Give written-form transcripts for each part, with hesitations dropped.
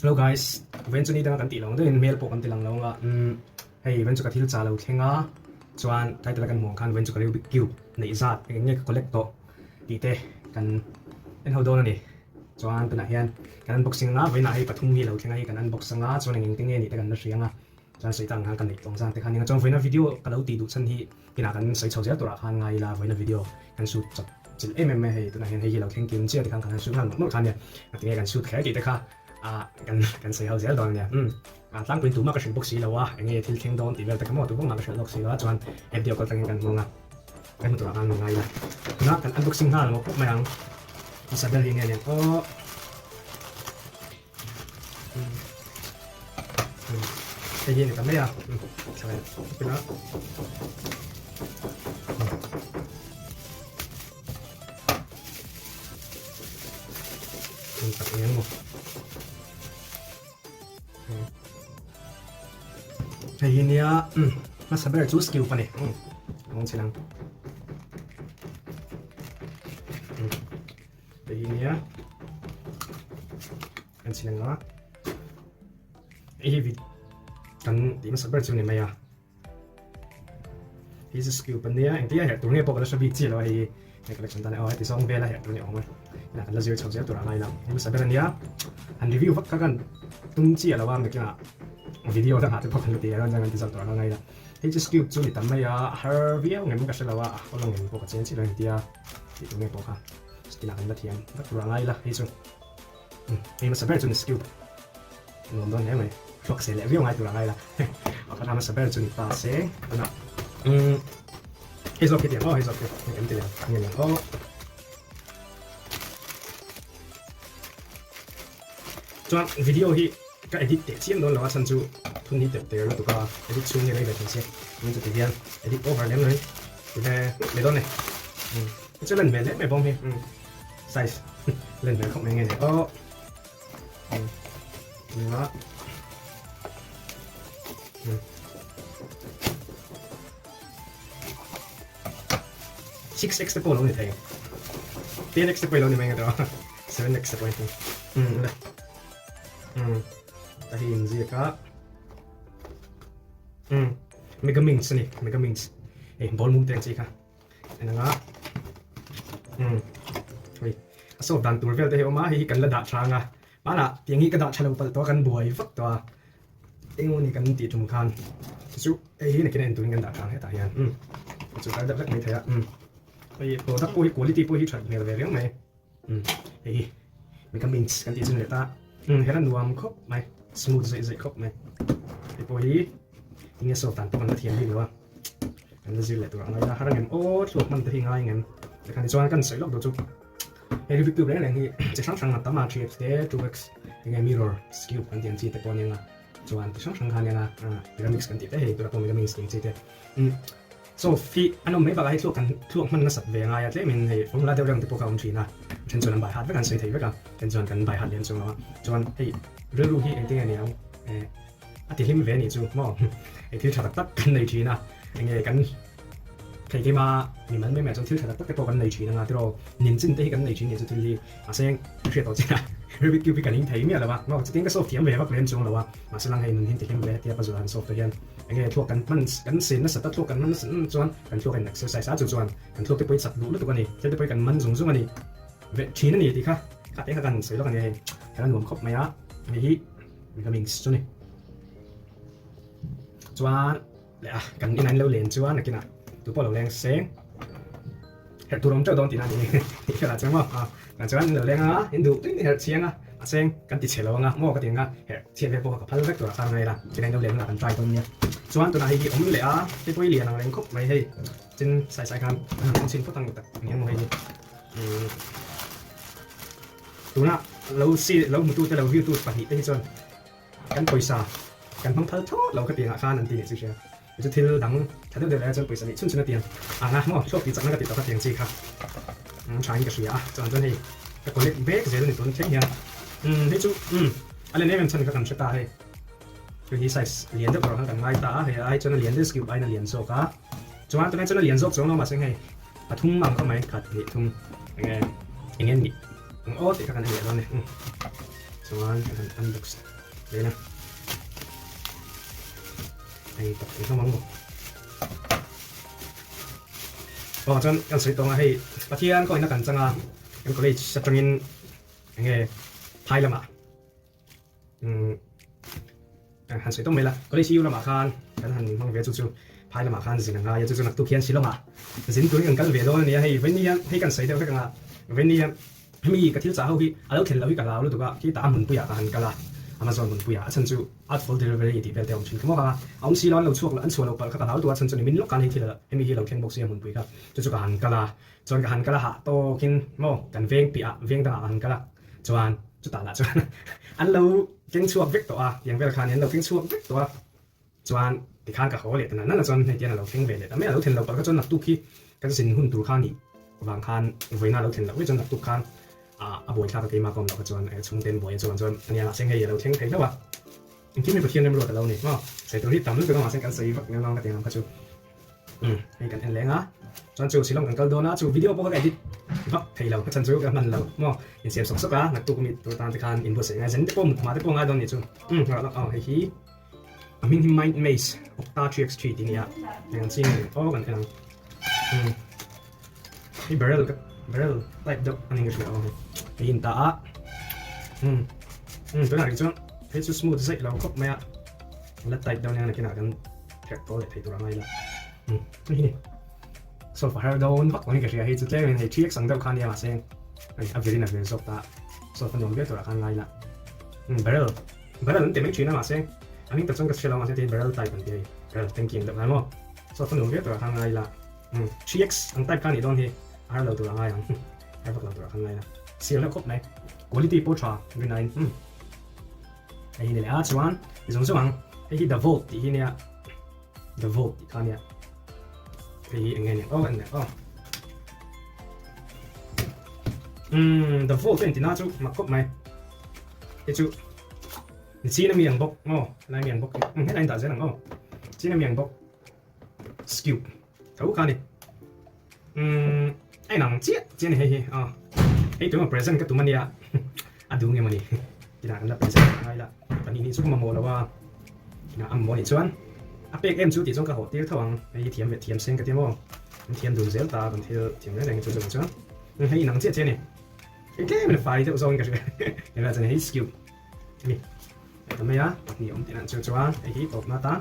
Hello guys, vawiin chu ni danga kan tih lo ang deuhin hmel pawh kan ti lang lo anga umm hei vawiin chu ka thil cha lo thleng a chuan title a kan hmuh ang khan vawiin chu ka Rubik cube neih zat eng eng nge ka collect tawh tih te kan en ho dawn a ni chuan tunah hian kan unboxing anga vawiinah hei pathum hi lo thleng a hei kan unbox anga chuan eng eng te nge nih te kan la hria anga chuan sawi tak ang khan ka neih tawng zan te kha nia chuan vawiina video ka lo tih duh chhan hi Inah kan sawi chho zel turah khan ngai ila vawiina video kan shoot chawp chilh em em mai hei tunah hian hei hi lo thleng kim chiah tikhan kan han shoot nghal mawlh mawlh kha ania ngatinge kan shoot kher tih te kha ah kan kan sawi ho zel dawn ania umm ah tlangpuiin tumah ka hrilh bawk si lo a enge thil thleng dawn tih vel te kha maw tu vawng mah ka hrilh lawk si lo a chuan he video call tangin kan hmang a kan hmu turah khan ngai ila tunah kan unboxing nghal mawp mawp mai ang hmasa ber hi nge aniang aw. Hei hi a ni ta mai a, thlai pin a. Tak eng maw. Hei hi nia hmasa ber chu skill pa ni. Ang chilang. Hei hi nia kan chhin anga hei hi vid kan tih hmasa ber chu ni mai a hei chu skill pan nia engtia herh tur nge pawh ka la hre bik chiah lo a hei hi hei collection tan aw heti zawng vela herh tur ni awm a inah kan la zir chho zel tur a ngai lo hei hmasa ber ania han review vak kha kan tum chiah lo a nakinah video dangah te pawh kan la ti a chuan kan ti zawk tur a ngai lo hei chu skill chu ni tam mai a a har viau ngem ka hre lo a a haw lang ngem pawh ka chen chiah lo engtia tih tur nge pawh kha Skill ah kan la thiam vek tur a ngai la hei chu hei hmasa ber chu ni skill nuam dawn hle mai thluak se leh viau ngai tur a ngai la pakhat a hmasa ber chu ni ta se tunah hei zawk hi tiang aw hei zawk hi hei kan ti leh ang nge niang aw chuan video hi ka edit teh chiam dawn lo a chhan chu thun hi tep ter lutuk a edit chhung hi rei ve thei se min chu ti hian edit over lem lo hi ti ve mai dawn e. Chu len hmel hle mai bawm hi size len hmel khawp mai nge ni aw nia 6x te pawh lo ni thei 10x te pawh lo ni mai nge tawh 7x te pawh ni um le um ta hi inziak a um megamins ani megamins ei ball mum te ang chi kha En anga umm hei a sawp dan tur vel te hi a awm a hei hi kan la dah tha anga hmanah tiang hi ka dah tha lo palh tawh a kan buai vak tawh a engemaw ni kan tih tum khan chu hei hi nakin a en turin kan dah tha ang hetah hian umm chu tlai deuh hlek mai thei a umm hei product pawh hi quality pawh hi that hmel ve riau mai umm hei hi megamins kan tih chu ni leh ta umm hera nuam khawp mai smooth zeih zeih khawp mai hei pawh hi tinge sawp dan pawh kan la thiam bik lo a. Kan la zir leh tur ang a har angem aw thluak hman te hi ngai angem tikhan ni chuan kan sawi lawk duh chu hei Rubik cube reng reng hi chi hrang hrang a tam a 3x te 2x enge mirror cube kan tih ang chi te pawh a nia chuan ti hrang hrang kha a nia pyramix kan tih te hei tunah pawh megamix tih ang chi te so hi an awm mai bakah hei thluak kan thluak hman nasat ve a ngai a tlemin hei formula deuh reng te pawh kha a awm thin a then chuan an by heart vek an sawi thei vek a then chuan kan by heart lem chuang lo a chuan hei rilru hi engtin nge ni ang A ti hlim ve anih chu maw? Hei thil tha tak tak kan nei thin a, enge kan thei kim a, mimal mai mai chuan thil tha tak tak te pawh kan nei thin anga tiraw ninchin te hi kan nei thin nih chu thil hi mahse hriat tawh chin a Rubik cube hi kan ing thei miah lo a maw chutin ka solve thiam ve vak lem chuang lo a mahse lang hei nun hin ti hlim ve hetia puzzle han solve te hian enge thluak kan hman kan sen nasat a thluak kan hman nasat chuan kan thluak a in exercise a chu chuan kan thluak te pawh hi chak duh lutuk a ni thil te pawh hi kan man zung zung a ni ve thin a ni tih kha kha te kha kan sawi lawk a ni hei kha nuam khawp mai a hei hi. Megamix chu ni. Chuan leh a kan in an lo len chuan nakinah tu pawh lo leng se herh tur awm teuh dawn tihna a ni tih hriat ah chuan maw a tah chuan in lo leng a in duh tuin herh chiang a a seng kan ti chhe lo anga maw ka ti anga herh chhiat vel pawh kha ka phal vek tur ah khan ngai la chileng lo len hunah kan try dawn nia chuan tunah hei hi awm leh a hei pawh hi lian ang reng khawp mai hei tin sai sai khan an han chhin phawt ang tak eng emaw hei hi umm. Tuna lo si lo hmutu te lo view tu pahnih te hi chuan kan pawisa kan hmang phal thawt lo ka ti angah khan an ti nih chu hria. Chu thil dang tha deuh deuh lai chuan pawisa nih chhun chhun a tiang ang a maw thluak tih chakna ka tih tawh kha tiang chi kha tha in ka hria a chuan chuan hei ka collect vek zel a ni tun thleng hian umm hei chu umm a len em em chhan kha kan hre ta hei hei hi size lian deuh erawh khan kan ngai ta a hei ai chuan a lian deuh cube aiin a lian zawk a chuan tunah chuan a lian zawk chuang lo mahse hei Pathum ang kha mai khat hnih thum enge enge nih ang aw tih kha kan en leh dawn a ni. Chuan kan han unbox leh a. Hei tak thei hlawm ang maw. Aw chuan kan sawi tawng a hei Pathian kawngin a kan chang a kan college atangin enge phai lamah umm han sawi tawng mai la college U lamah khan kan han hmang ve chu chu phai lamah khan zin a ngai a chu chu naktuk hian Shillong ah zin turin kan kal ve dawn a nia hei vawiin hian hei kan sawi deuh vek ang a vawiin hian Hemi ka thil chah ho hi a lo thlen loh hi ka hlau lutuk a, khi tah a hmunpuiah ka han kal a, Amazon hmunpuiah a chhan chu Artful Delivery tih vel te a awm thin kha maw kha, a awm si lo an lo chhuak an chhuah loh palh kha ka hlau lutuk a, a chhan chu nimin lawk khan hei thil a hemi hi a lo thleng bawk si a hmunpui kha, chu chu ka han kal a, chuan ka han kal a hah tawkin maw kan veng piahah veng dangah ka han kal a, chuan chutah lah chuan an lo keng chhuak vek tawh a, tiang vel khan an lo keng chhuak vek tawh a. Chuan tikhan ka haw leh ta nana nana chuan hei tian a lo thleng ve leh ta mai a, lo thlen loh palh kha chuan naktuk hi kan zin hun tur kha nih vang khan vawiina lo thlen loh vek chuan naktuk khan ah a buaithlak a keimah ka awm loh kha chuan chhungten buai a chuan chuan ania mahse hei a lo thleng thei hlauh a, engkim hi Pathian remruat a lo ni maw, sawi tur hi tam lutuk a mahse kan sawi vak lem ang ka ti ang kha chu umm hei kan en leng a, chuan chu Shillong kan kal dawn a chu video pawh kha ka edit vak thei lo ka chhan chu ka hman lo maw insiam sawk sawk a naktuk mi tur tan te khan inbuatsaih ngai zen te pawh mut hma te pawh ngai dawn ni chu umm aw hei hi. A hming hi Mind Maze Octa 3x3 tih a ni a, eng ang chi nge aw kan en ang. Umm hei barrel ka barrel type deuh a ni ka hria aw hei hei in ta a umm umm tunah rih chuan hei chu smooth zaih lo khawp mai a la tight deuh nia nakinah kan herh tawl leh thei tur a ngai la umm hei hi ni solfa har dawn vak ang hi ka hria hei chu tlem in hei 3x ang deuh kha nia mahse hei a vir in a vir zawk ta solfa nuam viau turah khan ngai la umm barrel Barrel an ti mai thin a mahse a hming tak chuan ka hria lo mahse heti hi barrel type an ti hei barrel tanky ang deuh ngai maw so ka nuam viau turah khan ngai ila umm 3x ang type kha anih dawn hi a har lo turah ngai ang har vak lo turah khan ngai ila sial deuh khawp mai quality pawh tha rinaiin umm hei hi ni leh a chuan ti zawng zawng ang hei hi the vault tih hi nia the vault tih kha nia hei hi eng nge ni aw en leh aw umm the vault a inti na chu mak khawp mai. Hei chu chin a mi ang bawk aw helai mi ang bawk hi helai in dah zel ang aw chin a mi ang bawk skew tho kha a ni umm a inang chiah chiah a ni hei hi aw hei tuna present ka tum a nia a duh nge mawni tinah kan la present a ngai la pahnih nih chu ka mamawh lo a tinah a mamawh nih chuan a pek em chu tih chuan ka hawh tir tho ang hei hi thiam ve thiam seng ka ti maw an thiam dun zel ta kan thil thiam reng reng hi chu chuvang chuan hei inang chiah chiah a ni. Hei tlem in fai deuh zawng in ka hria. Hei chuan hei skew ani. Ta mai a, pahnih awm tih chu chuan hei hi tawp na tan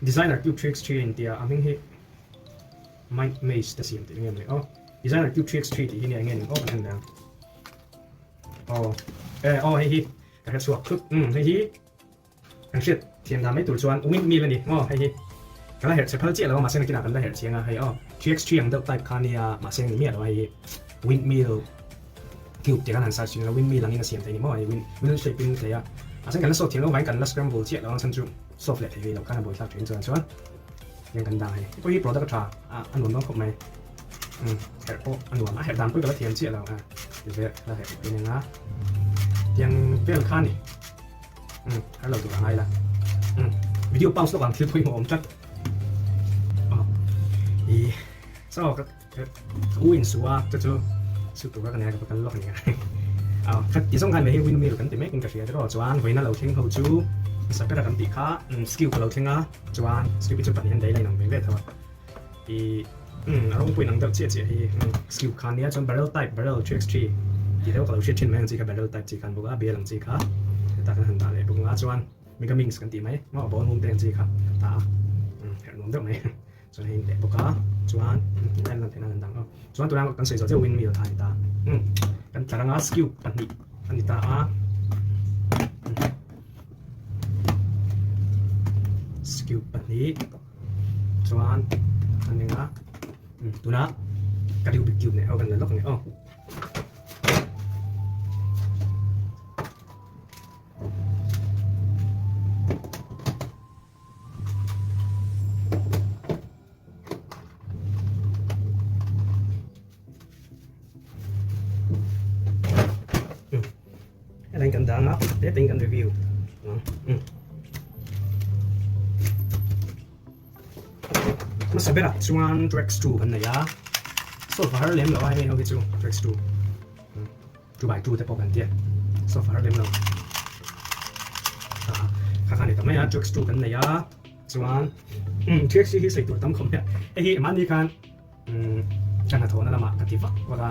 designer cube 3x3 in tia a hming hi mind maze te siam tih nge ni aw. Designer cube 3x3 tih hi ni nge ni aw kan en leh ang. Aw eh aw hei hi ka hre chhuak thut. Um hei hi Kan hriat thiam dan mai tur chuan windmill a ni maw hei hi ka la herh che phal chiah lo a mahse nakinah kan la herh chiang a hei aw 3x3 ang deuh type kha nia mahse ni miah lo a hei hi windmill cube tih khan han search chhin a windmill angin a siam thei ni maw hei windmill shape in thei a mahse kan la solve thiam lo vangin kan la scramble chiah lo ang chhan chu solve leh thei ve loh khan a buaithlak thin chuan chuan tiang kan dah hei hei pawh hi product a tha a a nuam dawn khawp mai umm herh pawh a nuam a herh dan pawh ka la thiam chiah lo a ti vel la herh thin anga tiang vel kha a ni. Umm har lo tur a ngai la. Umm video pause lawk ang thil pawimawh awm tlat. Aw i so ka ka u in su a chu chu su tura ka nia ka kal lawk ania. Aw kha ti zawng khan hei windmill kan ti mek in ka hria tiraw chuan vawiin a lo thleng ho chu hmasa bera kan tih kha skill ka lo thleng a chuan skill hi chu pahnih an daih la inang ve ve tho a. I umm a rawng pawh inang deuh chiah chiah hi umm skill kha ania chuan barrel type barrel 3x3 tih deuh ka lo hriat thin mai ang chi kha barrel type chi khan bawk a bial ang chi kha heta kan han dah leh bawk ang a chuan mega mings kan tih mai maw ball mum te ang chi kha ta a umm herh nuam deuh mai chuan hei leh bawk a chuan en lan theihna an dang aw chuan tunah kan sawi zawh chiah windmill kha a ni ta umm kan tlar anga skill pahnih a ni ta a skill pahnih. Chuan a ning a tunah ka Rubik cube nen aw kan la lawk ang aw. Helai kan dang a te te in kan review ang. Hmasa berah chuan Trex 2 kan nei a, solve a har lem lo a hei ho hi chu Trex 2 2 by 2 te pawh kan tia solve a har lem lo. Kha kha ni ta mai a, 2x2 kan nei a, chuan 3x3 hi sawi tur tam khawp mai a, hei hi mahni khan ka hnathawhna lamah ka ti vak vak a,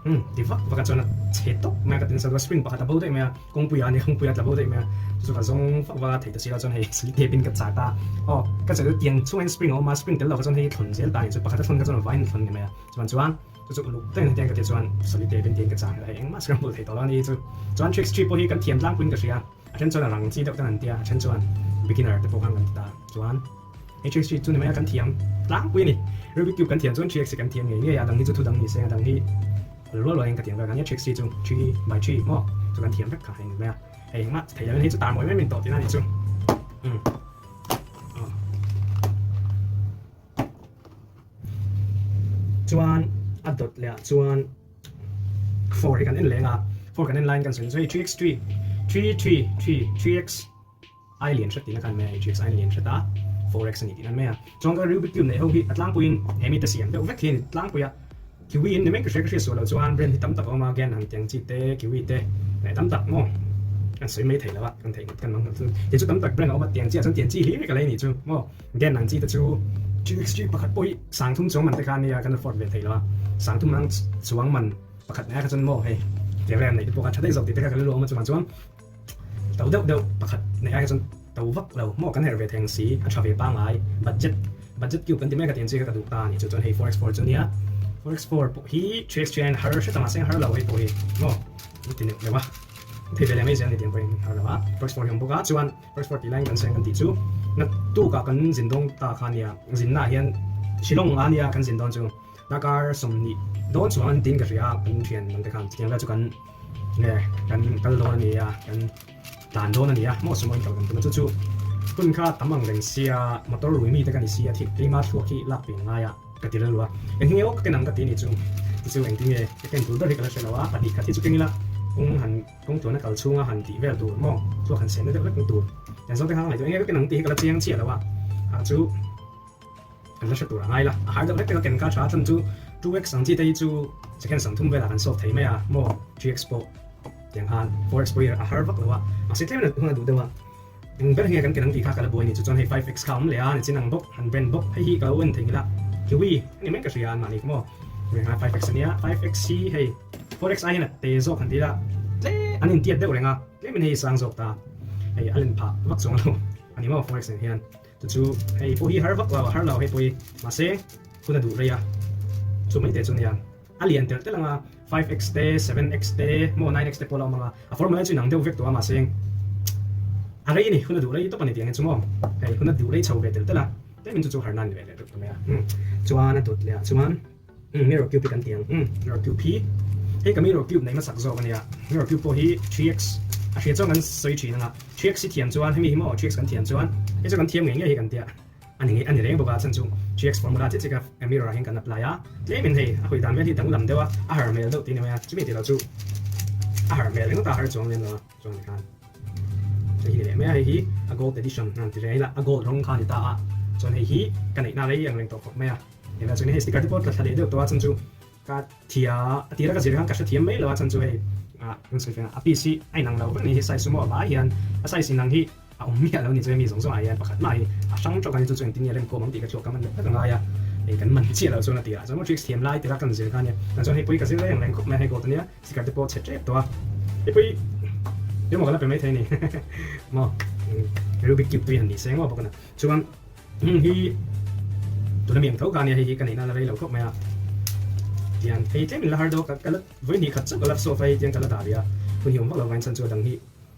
umm ti vak vak a chuan a chhe tawp mai a ka ti nasa deuh a, spring pakhat a bo daih mai a, kawngpuiah a ni kawngpuiah a tla bo daih mai a, chu chu ka zawng vak vak a thei ta si lo chuan hei sili tep in ka chah ta, aw ka chah chu tiang chhungah hian spring a awm a, spring tel lo kha chuan hei thlawn zel ta a ni chu pakhat a thlawn kha chuan a vaiin a thlawn ni mai a, chuan chuan chu chu uluk deuhin hetiang ka ti chuan sili tep in tiin ka chah hei engmah scramble thei tawh lo a ni chu, chuan tricks three pawh hi kan thiam tlangpuiin ka hria. A then chuan a rang chi deuh ten an tia, a then chuan beginner te pawh khan kan ti ta. Chuan HXG chu ni mai a kan thiam tlangpui a ni. Rubik cube kan thiam chuan 3x hi kan thiam ngei ngei a, a dang hi chu thu dang ni se, a dang hi rual rual in ka thiam vek a nia 3x chu 3 by 3 maw chu kan thiam vek kha hei ni mai a. Hei engmah thei lo in hei chu tar mawi mai min tawh tihna a ni chu. Umm. Chuan a dawt leh ah chuan 4 hi kan en leng a, 4 kan en laiin kan sawi chu hei 3x 3 3 3 3 3x ai lian hret tihna khan mai a, 3x ai lian hret a 4x a ni tihna mai a. Chuan ka Rubik cube neih ho hi a tlangpuiin he mite siam deuh vek hi a ni tlangpui a, Kiwi in ni mai ka hria ka hria sual loh chuan brand hi tam tak a awm a, Gan han tiang chi te, Kiwi te leh tam tak maw kan sawi mai thei lo a, kan theih kan mang chu tiang chu tam tak brand a awm a, tiang chiah chuan tiang chi hlir ka lei nih chu maw Gan ang chi te chu 3x 3 pakhat pawh hi sangthum chuang man te kha ania kan afford ve thei lo a, sangthum ang chuang man pakhat nei a kha chuan maw hei tiang vel neih te pawh kha tha daih zawk tih te kha ka rilru a awm a chuvang chuan to deuh deuh pakhat nei ai kha chuan to vak lo maw kan herh ve thei ang si a tha ve pangngai budget budget cube kan ti mai ka tiang chi kha ka duh ta a ni chu chuan hei 4x4 chu ania 4x4 pawh hi 3x3 aiin har hret a mahse har lo hei pawh hi maw an ti neuh neuh a thei ve leh mai zel a ni tiang pawhin har lo a 4x4 hi a awm bawk a chuan 4x4 tih laiin kan seng kan tih chu naktukah kan zin dawn ta kha ania zinnaah hian Shillong a nia kan zin dawn chu Darkar 20 dawn chuang an tin ka hria a, kan thian dang te khan chutiang vel chu kan nge kan kal dawn a ni a, kan tlan dawn a ni a, maw sumo in kal kan tum a, chu chu hun kha tam ang reng sia motor rui mi te ka ni sia thik keima thluak hi lak pin ngai a ka ti rilru a, engtin nge aw ka ken ang ka ti ni chu ti chu engtin nge ka ken tur ber hi ka la hre lo a, pahnih khat hi chu keng ila kawng han kawng tluan a kal chhunga han tih vel tur maw thluak han senna deuh vek tur tiang zawng te khan ka ngaihtuah eng nge ka ken ang tih hi ka la chiang chiah lo a, ah chu. Kan la hre tur a ngai la, a har deuh hlek hlek a ken kha tha a chhan chu 2x ang chi te hi chu second 30 velah kan solve thei mai a maw 3x pawh tiang khan 4x pawh hi a har vak lo a mahse tlem in hun a duh deuh a eng ber nge kan ken ang tih kha ka la buai a ni chu chuan hei 5x kha a awm leh a nichin ang bawk han brand bawk hei hi ka lo en thei ngil a kiwi a ni mai ka hria an mahni kha maw 5x a nia 5x hi hei 4x ai hian a te zawk han ti ila tlem an intiat deuh reng a tlem in hei sang zawk ta hei a len phah vak chuang lo a ni maw 4x nen hian. Chu chu hei pawh hi har vak lo a har lo hei pawh hi mahse hun a duh rei a chu mai te chu nia a lian telh telh anga 5x te 7x te maw 9x te pawh a la awm anga a formula chu inang deuh vek tawh a mahse a rei a ni hun a duh rei tawp a ni tih ang hi chu maw hei hun a duh rei chho ve telh telh a tlem in chu chu har nan ni ve leh deuh ta mai a chuan a dawt leh ah chuan mirror cube hi kan ti ang mirror cube hi hei ka mirror cube nei hmasak zawk a nia mirror cube pawh hi 3x a hria chuan kan sawi thin anga 3x hi thiam chuan hemi hi maw 3x kan thiam chuan hei chu kan thiam ngei ngei hi kan tia a ni ngei a ni reng bawk a chhan chu 3x formula chiah chiah kha mirror ah hian kan apply a tlem in hei a hawi dan vel hi danglam deuh a a har hmel deuh tih a ni mai a chumi tih loh chu a har hmel ringawt a har chuang lem lo a chuan tikhan hei hi ni leh mai a hei hi a gold edition an ti ve a a gold rawng kha a ni ta a chuan hei hi ka neihna rei ang reng tawh khawp mai a. Engah chuan hei sticker te pawh tla thla leh deuh tawh a chhan chu ka thia a tira ka zir khan ka hrethiam mai lo a chhan chu hei ah kan sawi fiah a piece hi a inang lo vek ni hi size chu maw a vai hian a size inang hi a awm miah lo ni chu hemi zawng zawng ah hian pakhat mah hi a hrang tawk a ni chu chu engtin nge remkhawm ang tih ka chhuak ka man deuh vek a ngai a hei kan man chiah lo chuan a tirah chuan maw tricks thiam lai tira kan zir khan nia tan chuan hei pawh hi ka zir reng reng khawp mai a hei gold ania sticker te pawh chhe tep tawh a hei pawh hi emaw ka la pe mai thei a ni maw Rubik cube tui han ni se maw bawk a na chuan. Heng hi tuna mi ang tho kha ania hei hi ka neihna la rei lo khawp mai a tiang hei tlem in la har deuh a ka la vawi hnih khat chauh ka la solve a hei tiang ka la dah rih a hun hi awm vak lo vangin chhan chu a dang hi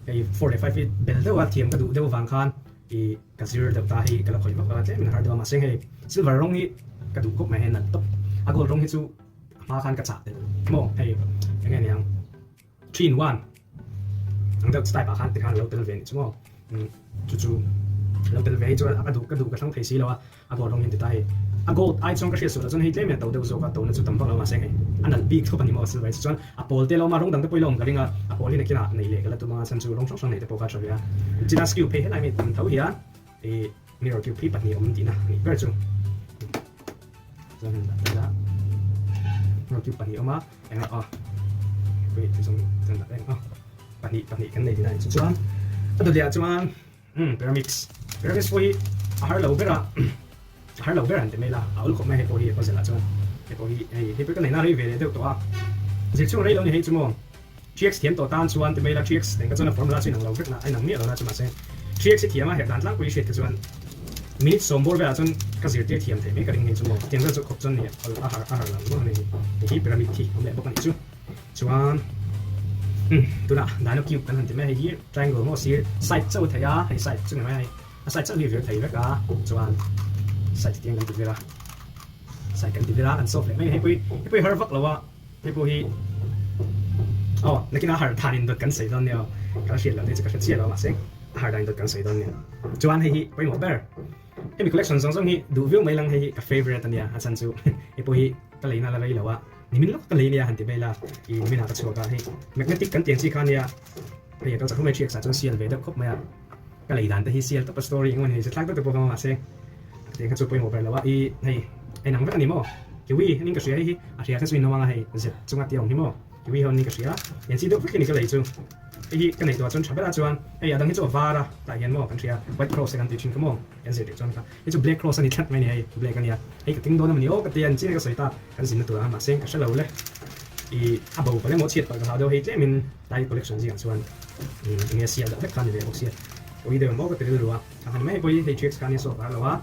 hei four leh five hi bel deuh a thiam ka duh deuh vang khan ih ka zir deuh ta hei ka la khawih vak lo a tlem in a har deuh a mahse hei silver rawng hi ka duh khawp mai hei nalh tawp a gold rawng hi chu a hma khan ka chah tel maw hei eng nge niang. 3 in 1 ang deuh type ah khan tikhan a lo tel ve anih chu maw chu chu a lo tel ve hi chuan a duh ka duh ka thlang thei si lo a a gold rawng hi an ti ta hei a gold ai chuan ka hriat sual ah chuan hei tlem in a to deuh zawk a to na chu tam vak lo mahse hei a nalh bik thawp a ni maw silver hi chu chuan a pawl te lo awm a rawng dang te pawh i la awm ka ring a a pawl hi nakinah nei leh ka la tum a chhan chu rawng hrang hrang nei te pawh kha a tha ve a china skew phei helai mi tam tho hian ih mirror cube hi pahnih awm tihna a nih ber chu chuan hei dah ila mirror cube pahnih awm a. Eng a pui ti zawng chuan dah reng a pahnih pahnih kan nei tihna a ni chu chuan a dawt leh ah chuan Umm pyramix. Pyramix pawh hi a har lo ber a, a har lo ber an ti mai la, a awl khawp mai hei pawh hi puzzle ah chuan hei pawh hi hei hei pawh ka neihna rei ve leh deuh tawh a, zir chhung rei lo ni hei chu maw 3x thiam tawh tan chuan ti mai la 3x nen kha chuan a formula chu inang lo vek na a inang miah lo na chu mahse 3x hi thiam a herh dan tlangpui hriat kha chuan minute sawm bawr velah chuan ka zirtir thiam theih mai ka ring hei chu maw tiang vel chu khawp chuan ni a har a har lo maw hei hi pyramid hi awm leh bawk a nih chu. Chuan umm tunah dino cube kan han ti mai a, hei hi triangle maw sir side chauh a theih a, hei side chu ni mai a hei a side chauh hi a vir thei vek a, chuan side tiang kan ti vir a, side kan ti vir a kan solve leh mai a, hei pawh hi hei pawh hi har vak lo a, hei pawh hi aw nakinah har dan in dawt kan sawi dawn nia aw, ka la hriat loh te chu ka hre chiah lo a mahse a har dan in dawt kan sawi dawn nia, chuan hei hi pawimawh ber hemi collection zawng zawng hi duh viau mai lang hei hi ka favourite a nia a chhan chu hei pawh hi ka leina la rei lo a. Nimin lawk ka lei nia han ti mai la, i nimin ah ka chhuak a, hei magnetic kan tiang chi kha nia, hei a kal chak hlum mai thiak sah chuan sial ve deuh khawp mai a, ka lei dan te hi sial tawp a story engemaw ni se thlak deuh te pawh ka hmang mahse tiang kha chu pawimawh ber lo a, i hei en ang vek a ni maw, kiwi anin ka hria hei hi a hria kha chu in awm ang a hei zet chunga tia awm hi maw, kiwi ho anin ka hria, tiang chi deuh vek hi ni ka lei chu. Hei hi ka neih tawh ah chuan tha ber a chuan hei a dang hi chu a var a tah hian maw kan hria white cross te kan tih thin kha maw kan zir tih chuan kha hei chu black cross a ni tlat mai a ni hei black a nia hei ka keng dawn a mawni aw ka tia engchin nge ka sawi ta kan zinna tur ah mahse ka hre lo le i a bo palh emaw chhiat palh ka hlau deuh hei tlem in tlai collection zingah chuan enge sial deuh vek kha a ni ve bawk sia pawi deuh emaw ka ti rilru a a han mai pawh hi hei 3x kha ania saw var lo a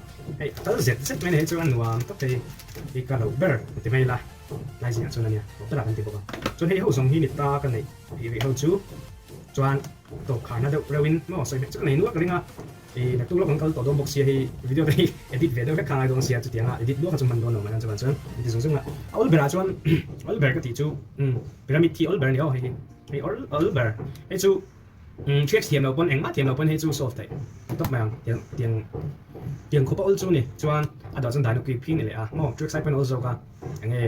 hei a kal zet zet mai a ni hei chu a nuam tawp hei hei ka loh ber ka ti mai la tlai zingah chuan a nia loh berah kan ti bawk a chuan hei ho zawng hi ni ta ka neih. Tih rih ho chu chuan tawp kharna deuh reuhin maw sawi hmeh chu ka nei nual ka ring a, ih naktuk lawk an kal tawh dawn bawk sia hei video te hi edit ve deuh hlek kha a ngai dawn sia chutianga edit luak kha chu hman dawn lo mai ang chuan chuan inti zung zung a, a awl berah chuan awl ber ka tih chu umm pyramid hi awl ber a ni aw hei hi hei awl awl ber hei chu umm 3x thiam lo pawn engmah thiam lo pawn hei chu solve theih tawp mai ang tiang tiang tiang khawpa awl chu a ni chuan a dawh chuan dino cube khi a ni leh a maw 3x ai pawn a awl zawk a enge.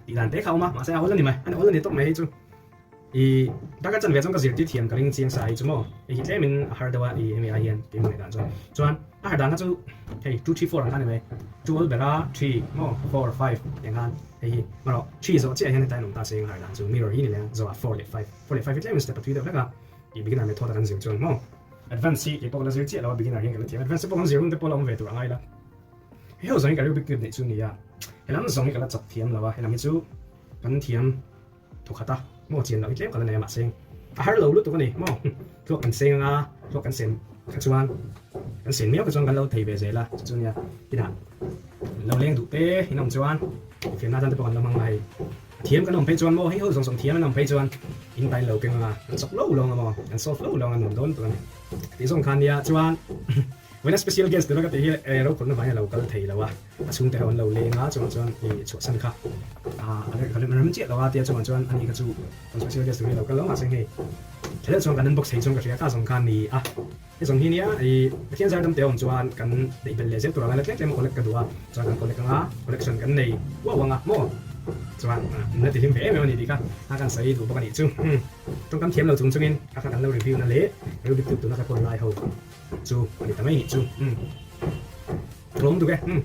Tih dan te kha a awm a, mahse a awl a ni mai, a awl a ni tawp mai hei chu. I taka chan ve chuan ka zirtir thiam ka ring chiang sa hei chu maw, hei hi tlemin a har deuh a i hemi ai hian keimah ngaih dan chuan. Chuan a har dan kha chu hei two three four ang kha a ni mai, two awl ber a three maw four five tih ang khan hei hi marawh three zawh chiah hian hetlai an awm ta se a har dan chu mirror hi ni leh a zawhah four leh five, four leh five hi tlemin step a thui deuh hlek a, i beginner method a kan zir chuan maw advance hi keipawh ka la zir chiah lo a beginner hian ka la thiam advance te pawh kan zir hun te pawh la awm ve tur a ngai la. Hei ho zawng hi ka Rubik cube neih chu nia, helam zawng hi ka la chak thiam lo a, helam hi chu kan thiam thawkhat a, maw chian loh hi tlem ka la nei a mahse a har lo lutuk a ni maw, thluak kan seng anga thluak kan sen kha chuan kan sen miau kha chuan kan lo thei ve zel a chu chu nia tinah lo leng duh te in awm chuan fiamna tan te pawh kan lo hmang a hei a thiam kan awm phei chuan maw hei ho zawng zawng thiam an awm phei chuan in tain lo keng anga kan chawk lo lo anga maw kan solve lo lo anga nuam dawn tur a ni tih zawng kha nia chuan. Vawiina special guest tura ka tih hi eh rokhawlhna vangin a lo kal thei lo a, a chhungte ho an lo leng a, chuvang chuan ih chhuahsan kha ah a rem rem chiah lo a tia chuvang chuan ani kha chu kan special guest tur hi a lo kal lo mahse hei thelh chuan kan unbox thei chuan ka hria ka zawng kha ni a, hei zawng hi nia ih Pathian zar dam te awm chuan kan neih belh leh zel tur anga la tlem tlem a collect ka duh a, chuan kan collect anga collection kan nei uau anga maw chuan min la ti hlim ve em em a ni tih kha a kan sawi duh bawk a nih chu umm tawngkam thiam lo chung chungin kha kha kan lo review na leh Rubik cube tuna ka kawl lai ho. Chu a ni ta mai nih chu. Umm. Tlawm duk e. Umm.